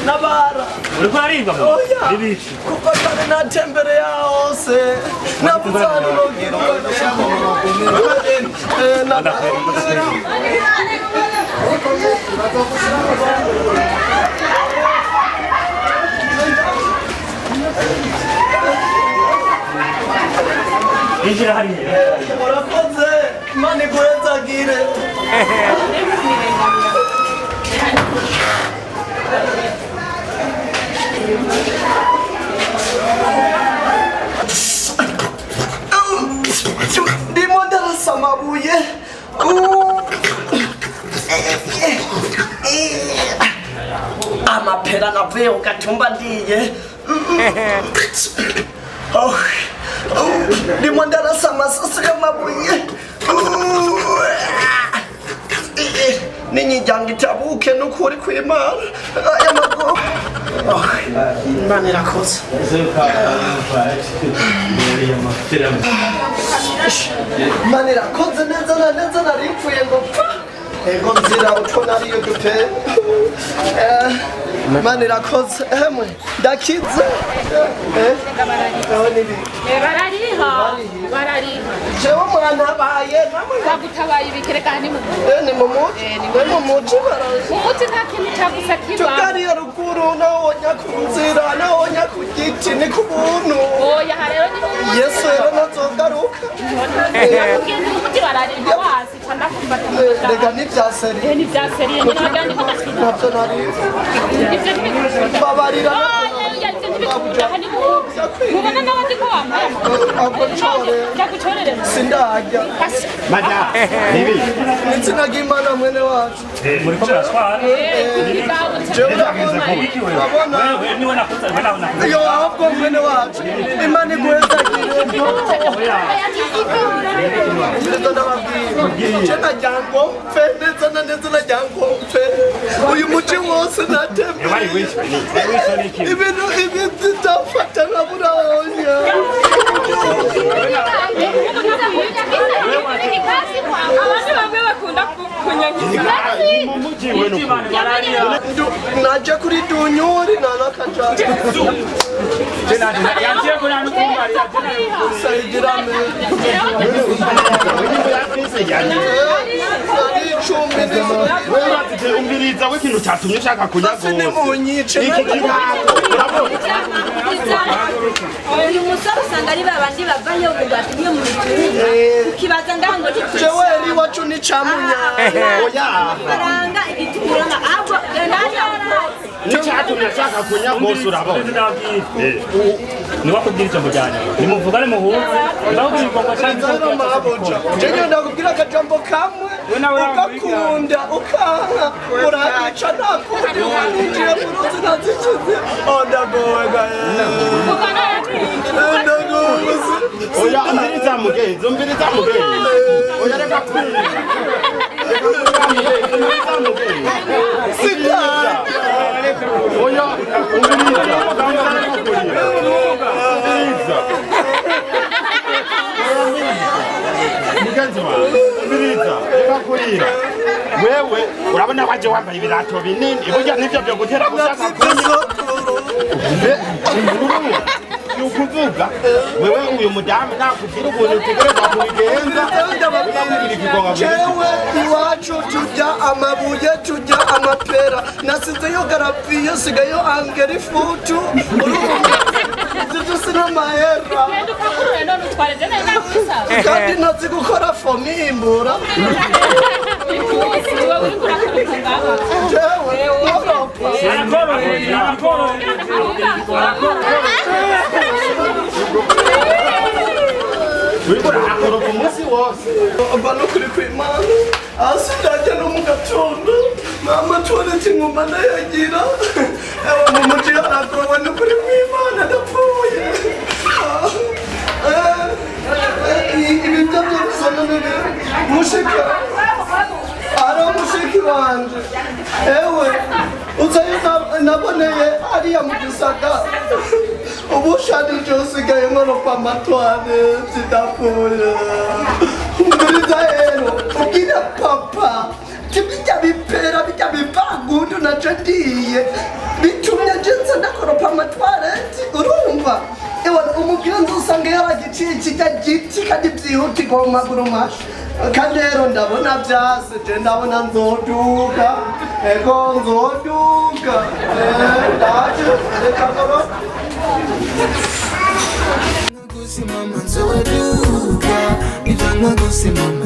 Nabara. Uriko uraribwa mu? Oya. Ibici. Kuva kare natembereye hose nabuze ahantu nogira. Injira hariya. Urakoze, Imana iguhezagire. Ndimo ndarasa amabuye. Amapera navuye ku gatumba ndiye. Oh, oh, ndimo ndarasa amasasi y'amabuye. N'inyijyanga itabuke n'ukuri kw'Imana aya maguru. Oh, Imana irakoze. Imana irakoze neza na neza, naripfuye ngo pfa ego nzira utwo nariyo dute. Imana irakoze, emwe ndakize. Ewe nibi. Barariha, barariha. Jewe murantabaye namwe. Bagutabaye ibikere kandi mu Ni mu muji, ni mu muji barazi. Mu muti nta kintu cyagusa kiba. Tugariye ruguru nawonya ku nzira, nawonya ku giti, ni ku buntu. Oya, aha rero ni mu muti. Yesu rero ntazogaruka. Nakubwiye ni mu muti barariha wazi ca ndakufata mu Rega ntivyaseriye. Eh, ntivyaseriye nyine wagira ndiko ndakina. Ntabyo narizi. Ivyo ntibikunda. Babarira. Oya, oya, ivyo ntibikunda, aha ni mu muti. Mubona n'abandi ko bambaye Agucore. Ndagucorere. Sindarya. Madame, nibi. N'izina ry'Imana mwene wacu. Muriko murashwana. Jewe urabona. Wewe niwe nakuza, wewe nawe nakuza. Yo, ahubwo mwene wacu Imana iguhezagire. Neza ndababwira, je nagira ngo mpfe neza na neza, nagira ngo mpfe uyu muci wose natembereye. Ibintu ibi zitafata nka burahonya. Abantu bamwe bakunda kunyangiza. Mu muji we nuko. Naje kuri dunyuri nanakaja. Yagiye kuri hano kumbarira. Sayigirame. Nari icumbi. Wewe urazi, umviriza we, ikintu cyatumye ushaka kunya Basi gose. nimunyice. Iki kibaho. Urabona? Uyu musore usanga ari babandi bavayo batumye mu mitumba, ukibaza ngaho ngo Jewe eri iwacu ni camunyanya. Oya. Amafaranga igitunguru ahubwo nanjye. N'icyatumye ashaka kunya gose urabona. Niwe akubwira ijambo ryanjye. Nimuvugane muhuze. Ndakubwira igomba cyane. Nzero mabuja, je ndakubwira akajambo kamwe, ugakunda ukanka uragica, nta kundi waninjiye mu ruzi ntazikize. Oh, ndagowe gaye, ndagowe. Oya, umviriza mugenzi, umviriza mugenzi. Oya, reka kurira. Reka kurira mugenzi, umviriza mugenzi. Sindarya. Oya, umviriza. Umviriza, reka kurira. Umviriza. Oya, umviriza. Mugenzi wawe, umviriza, reka kurira. Wewe urabona waje wambaye ibirato binini, burya nivyo byo gutera gushaka kunya. Mbe, ni ukuvuga wewe uyu mudamu nakubwira ukuntu utegerezwa kubigenza, ukamubwira ikigonga. Jewe iwacu turya amabuye, turya amapera, nasizeyo garaviye, sigayo angera ifutu, urumva ivyo sinamahera. Genda upakurure none utware, je nari nagusaba. Kandi ntazi gukora fomimbura. Umunsi wewe uriko urakora ngaha. Jewe nkoropa. Arakoroheye, arakoroheye. Uriko urakoropa umunsi wose. Mba nukuri kw'Imana hasi ndajya no mu gatondo mama tuweretse inguma ndayagira. Ewe, mu muji haragowe, nukuri kw'Imana ndapfuye. Ibi byo byose nini mushiki ari mushiki wanje, ewe uzayo naboneye hariya mu gisagara ubushanije. Usigaye nkoropa amatwarete ndapfuye. Umviriza rero, ubwira papa tibijya bipera bijya bivangundu naco ndiye bitumye nje ndakoropa amatwarete, urumva? Ewa, umubwira nzusanga yaragiciye kijya giti kandi byihutirwa mu maguru masha. Kandi rero ndabona byase, je ndabona nzoduga, ego nzoduga. Ndaje, reka ngorope. Gusimama nzoduka, nivanga gusimama.